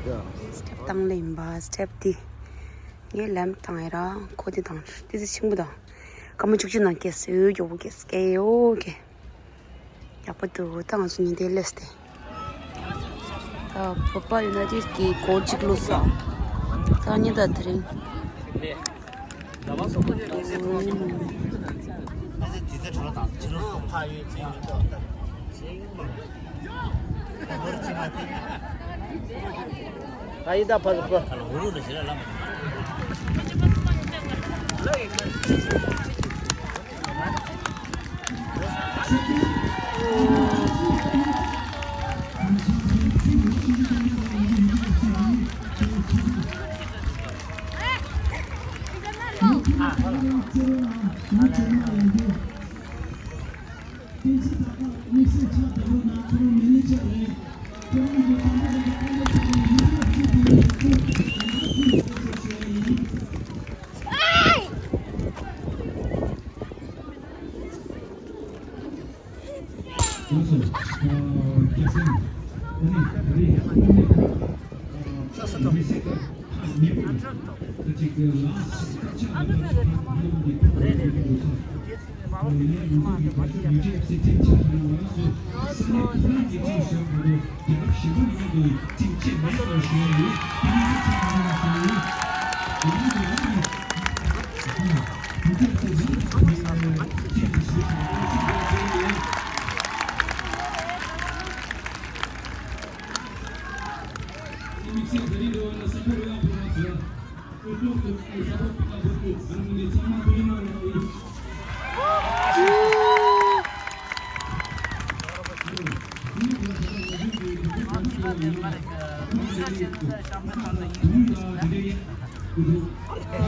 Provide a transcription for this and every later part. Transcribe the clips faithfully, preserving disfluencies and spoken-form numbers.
སི་ཊེབ་བཏང་ལེ་ཡིན་པ། སི་ཊེབ་དེ་ངས་ལེམ་བཏང་ཡ་ར། ཁོ་དེ་བཏང་། ཏི་སི་ཆེན་པོ་དང་། སྐར་མ་བཅུ་གཅིག་ནང་སྐྱེས་སོ། མགྱོགས་པོ་སྐྱེས་སོ། ཨོ་ཀེ། ཡག་པོ་འདུག་ད་ང་ཚོ་ཉིན་དེ་སླེབས་ཏེ། ད་བོད་པ་ཡུ་ནའི་ཊེཌ་ཀྱི་གོལ་གཅིག་བླུགས་སོང་། ད་ནི་ད་དེ་རིང་། ད་ཡི་ད་ཕ་ཕ།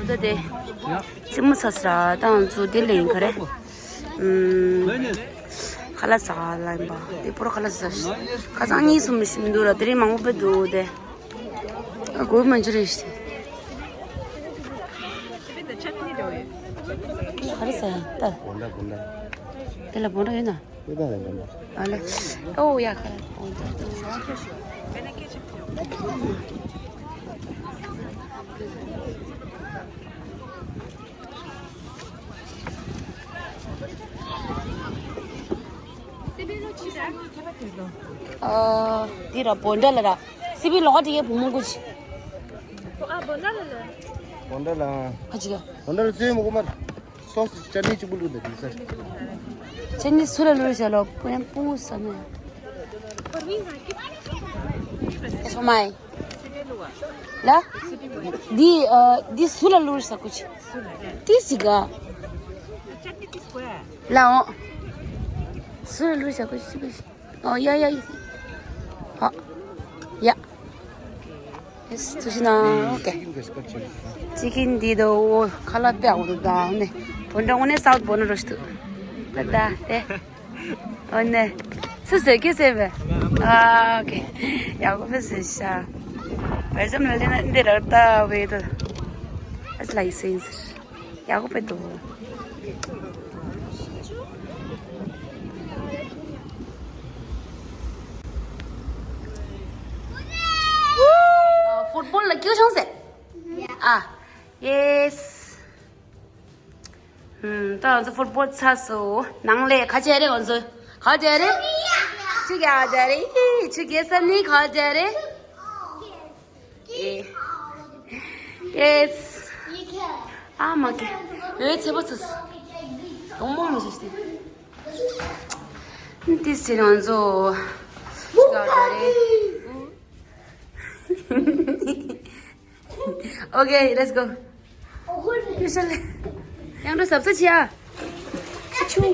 ད་དེ་རྩེད་མོ་ཚར་ས་ར། ད་ང་ཚོ་དེ་ལ་ཡིན་ག་རེ། ཨུམ། ཁ་ལག་ཟ་ལ་ཡིན་པ། དེ་པོ་ར་ཁ་ལག་ཟ། ཁ་སང་གཉིས་གསུམ་མི་ཤི་མི་འདུག་ར། དེ་རིང་མང་པོ་དཔེ་འདུག་དེ། ཨ་གོ་མ་འཇུ་རེ་ཤི། ག་རེ་ཟ་ཡ་ད། དེ་ལ་བོང་ཁྲ་ཡོད་ན། ཨ་ལེ། ཨོ་ཡ་ཁ་ལག་ཨ། འདི་ར་བོན་ཌ་ལ་ར། སི་པི་ལོག་ཏི་ཡེ་བུ་མོ་ཀུ་ཅི། ཨ་བོན་ཌ་ལ་ལ། བོན་ཌ་ལ། ཁ་ཅིག་ག་བོན་ཌ་ལ་བཙོས་མ་གོ་མ། སོ་སི་ཅ་ནི་གཅིག་པུ་བླུགས་ད་དེ་ས། ཅ་ནི་སུ་ལ་བླུགས་ཤ་ལོ་པུ་ཡན་པུ་ས་ནི། ཨེ་སོ་མའི། ལ། འདི་ཨ་འདི་སུ་ལ་བླུགས་ས་ཀུ་ཅི། ཏི་སི་ག་ལའོ། སུ་ལ་ལུས་བྱ་གོ་ཤི་གོ་ཤི། ཨོ་ཡ་ཡ་ཡ། ཧ། ཡ། ཡེས་ཐུགས་རྗེ་གནང་། ཨོ་ཀེ། ཅི་ཀིན་འདི་དོ་ཁ་ལག་དཔེ་ཡག་པོ་འདུག་ད་ཨོ་ནེ། བོད་འདྲ་དངོས་གནས་སའུཐ་བོད་ནོ་རོ་ཞིག་འདུག་ད་ད་དེ། ཨོ་ནེ། སུ་ཟེར་གི་ཟེར་བས། ཨ་ཨོ་ཀེ། ཡག་པོ་དཔེ་ཟེར་ཤ། བེ་ཙམ་ལ་ལེ་ན་འདི་ར་ད་བེ་ད། ཨ་ལའི་སེན་སི། ཡག་པོ་དཔེ་འདུག་ཕུཊ་བོལ་ལ་སྐྱོད་བྱུང་ཟེར། ཨ། ཡེས། ཧུམ། ད་ང་ཚོ་ཕུཊ་བོལ་ཚར་སོང་། ནང་ལས་ག་བྱས་རེད་ང་ཚོ། ག་བྱས་རེད། ཆུ་རྒྱག་བྱས་རེད། ཆུ་རྒྱག་ས་ནི་ག་བྱས་རེད། ཨེ། ཡེས། ཨ་མ་ཀེ། འོད་ཚེ་པོ་ཚུ། དོང་མོ་མོ་ཞིག་སྟེ། འདི་སི་རང་ཚོ། ཨོ་ཀེ། ལེ་ཊི་སི་གོ། ཡུ་ཤལ། ཡང་འགྲོ་ཟབ་ས་ཆེ་ཨ། ཨ་ཆུ།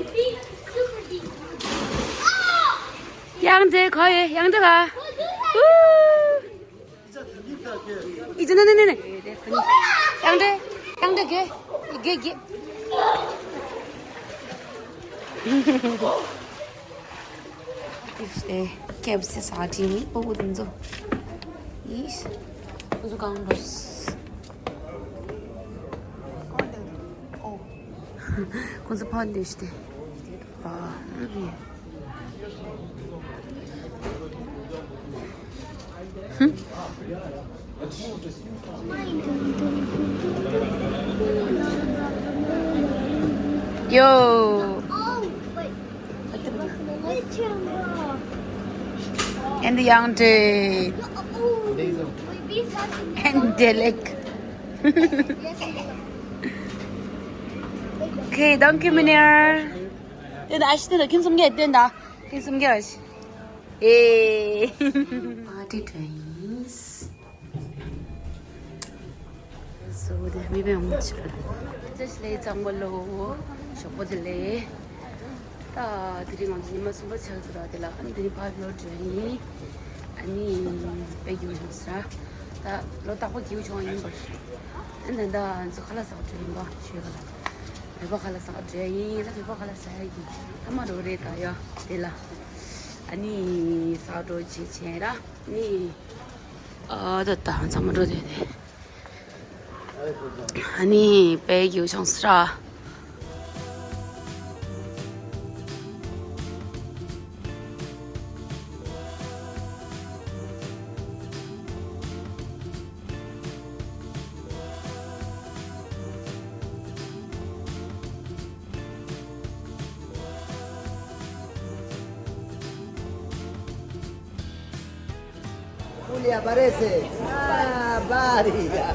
ཡང་འདྲེ་ག་ཡེ་ཡང་འདྲེ་ག། ཨུ། ཨི་ཅི་ནེ་ནེ་ནེ་ནེ། ཡང་འདྲེ། ཡང་འདྲེ་གེ། གེ་གེ། ཨིས་ཨེ་ཀེ་ཨེཕ་སི་ཟ་དྲིན་ཨོ་ཨོ་དེ་ཚོ། ཨིས། ཁོ་ཚོ་གང་འགྲོ། ཨོ། ཁོ་ཚོ་ཕར་འདུག་སྟེ། ཨ། ཧུམ། Yo. And the young day. And Delek. Okay, danke, meneer. Den da, ich den da, kim zum Geld, den da. Kim zum Geld. Hey. Party drinks. So, the maybe I'm not sure. Just lay some below. Shop the lay. ད་དེ་རིང་ང་ཚོ་ཉི་མ་གསུམ་པ་ཆགས་ཚུལ་ར། དེ་ལ་ཨ་ནི་དེ་རིང་ཕར་ལོག་འགྲོ་ཡིན། ཨ་ནི་དཔེ་སྐྱིད་པོ་བྱུང་ཟེར། ད་ལོ་རྟག་པར་སྐྱིད་པོ་བྱུང་བ་ཡིན་པར། ཨ་ནི་ད་ང་ཚོ་ཁ་ལག་ཟ་བར་འགྲོ་ཡིན་པ། ཆོས་ཁ་ལག་བོད་པ་ཁ་ལག་ཟ་བར་འགྲོ་ཡིན། ད་བོད་པ་ཁ་ལག་ཟ་ཡ་ཡིན། ཐ་མ་རོ་རེད་ད་ཡ། དེ་ལ་ཨ་ནི་ཟ་འགྲོ་བྱེད་བྱེད་ར། ཨ་ནི་ཨ་ད་ད་ཚང་མ་འགྲོ་དེ་དེ། ཨ་ནི་དཔེ་སྐྱིད་པོ་བྱུང་ཟེར་ར། Julia, aparece. Ah, María.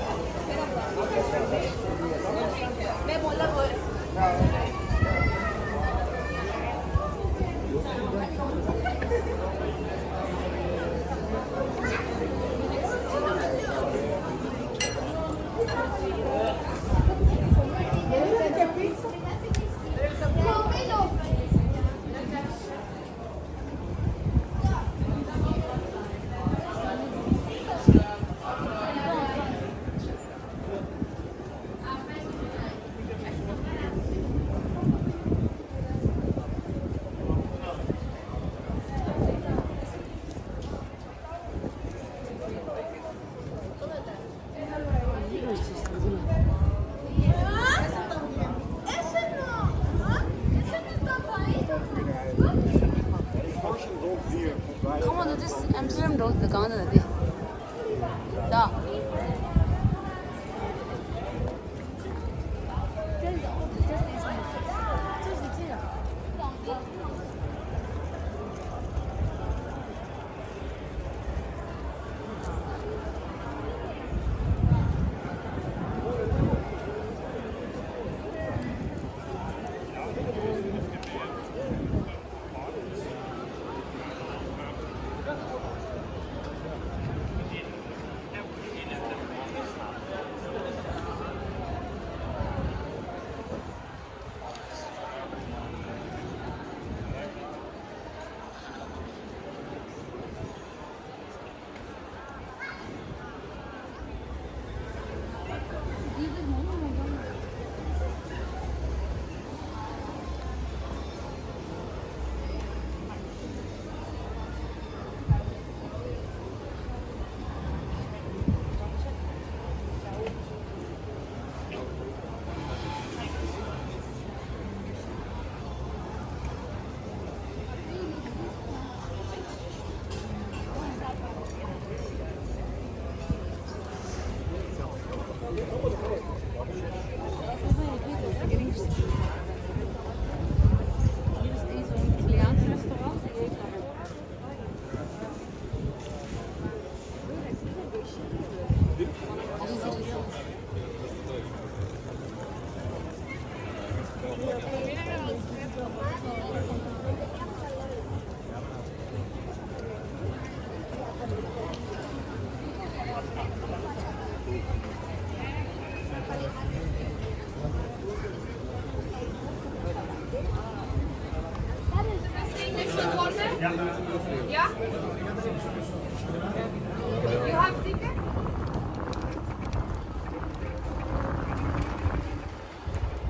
Come on, this Amsterdam road, the Ghana, the da.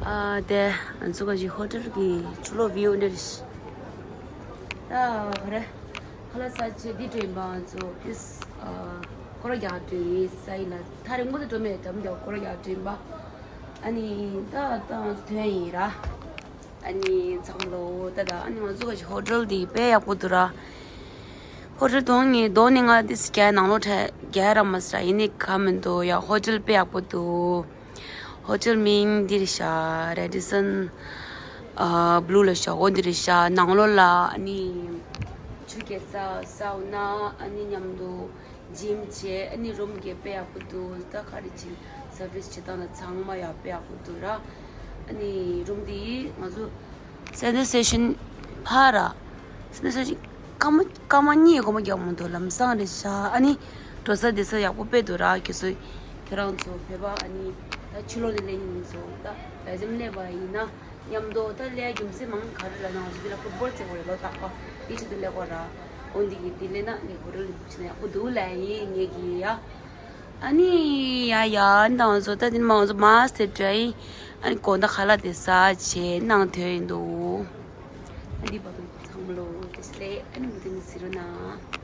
ཨ་དེ་ང་ཚོ་ག་ཅིག་ཧོ་ཊེལ་གྱི་ཕྱི་ལོགས་བིའུ་འདི་རེད། ད་ག་རེ། ཁ་ལག་ཟ་བྱས་འདི་འགྲོ་ཡིན་པ། ང་ཚོ་ཏིས་ཨ་སྐོར་ར་རྒྱག་འགྲོ་ཡིན་ས་ཡིན་ལ། ཐག་རིང་པོ་དེ་འགྲོ་མེད་དམ། འདི་སྐོར་ར་རྒྱག་འགྲོ་ཡིན་པ། ཨ་ནི་ད་ད་ང་ཚོ་ཐོན་ཡིན་ར། ཨ་ནི་འཛོམས་ལོ་ད་ད། ཨ་ནི་ང་ཚོ་ག་ཅིག་ཧོ་ཊེལ་འདི་དཔེ་ཡག་པོ་འདུག་ར། ཧོ་ཊེལ་དོང་ངི་དོང་ནི་ང་དེ་སི་རྒྱ་ནང་ལོགས་ཁྲལ་རྒྱ་ར་མ་སི་ར་ཡིན་ནི་ཁ་མི་འདུག་ཡ། ཧོ་ཊེལ་དཔེ་ཡག་པོ་འདུག་ཧོ་ཊེལ་མིང་འདིར་ཤ་Radisson Blu ལ་ཤ། འོ་འདིར་ཤ། ནང་ལོགས་ལ་ཨ་ནི་ཆུ་རྐྱལ་ས་སའུ་ན་ཨ་ནི་མཉམ་དུ་ཇིམ་བྱས། ཨ་ནི་རུམ་གྱི་དཔེ་ཡག་པོ་འདུག་ད་ག་རེ་ཅིག་སར་བིས་བྱེད་སྟངས་ལ་ཚང་མ་ཡག་དཔེ་ཡག་པོ་འདུག་ར། ཨ་ནི་རུམ་འདི་ང་ཚོ་སེན་ཊེལ་སི་ཊེ་ཤན་ཕར་ར། སེན་ཊེལ་སི་ཊེ་ཤན་སྐར་མ་སྐར་མ་གཉིས་སྒོར་མོ་རྒྱག་མི་འདུག་ལམ་སང་རེད་ཤག་ཨ་ནི་འགྲོ་ས་བསྡད་ས་ཡག་པོ་དཔེ་འདུག་ར། ཁྱེད་ཚོ་ཁྱེད་རང་ཚོ་བོད་པ་ཨ་ནི་ད་ཕྱི་ལོགས་ནས་སླེབས་མཁན་ཚོ་ད་བལ་ཇམ་སླེབས་པ་ཡིན་ན་མཉམ་དུ་ད་སླེབས་རྒྱུ་མཚན་མང་ག་རེ་ལབ་ན་ང་ཚོ་འདི་ལ་ཕུཊ་བོལ་རྩེ་དགོས་རེད། ལོ་རྟག་པ་འདི་ཆེད་དུ་སླེབས་དགོས་ར། འོ་འདི་གི་འདི་སླེབས་ན་ངས་ཧོ་ཊེལ་འདི་བུག་བྱས་ན་ཡག་པོ་འདུག་ལབ་ཡིན་ངེད་ཀྱིས་ཡ། ཨ་ནི་ཡ་ཡ་ཨ་ནི་ད་ང་ཚོ་ད་འདི་མ་ང་ཚོ་མར་སི་སི་ཊེབ་འགྲོ་ཡིན། ཨ་ནི་དགོང་དག་ཁ་ལག་དེ་ཟ་བྱས་གནང་ཐོན་ཡིན་འདུག་ཨ་འདི་བར་དུ་ཚང་མ་ལོ་དེ་སླེབས། ཨ་ནི་མུ་མཐུད་ནས་གཟིགས་རོགས་གནང་།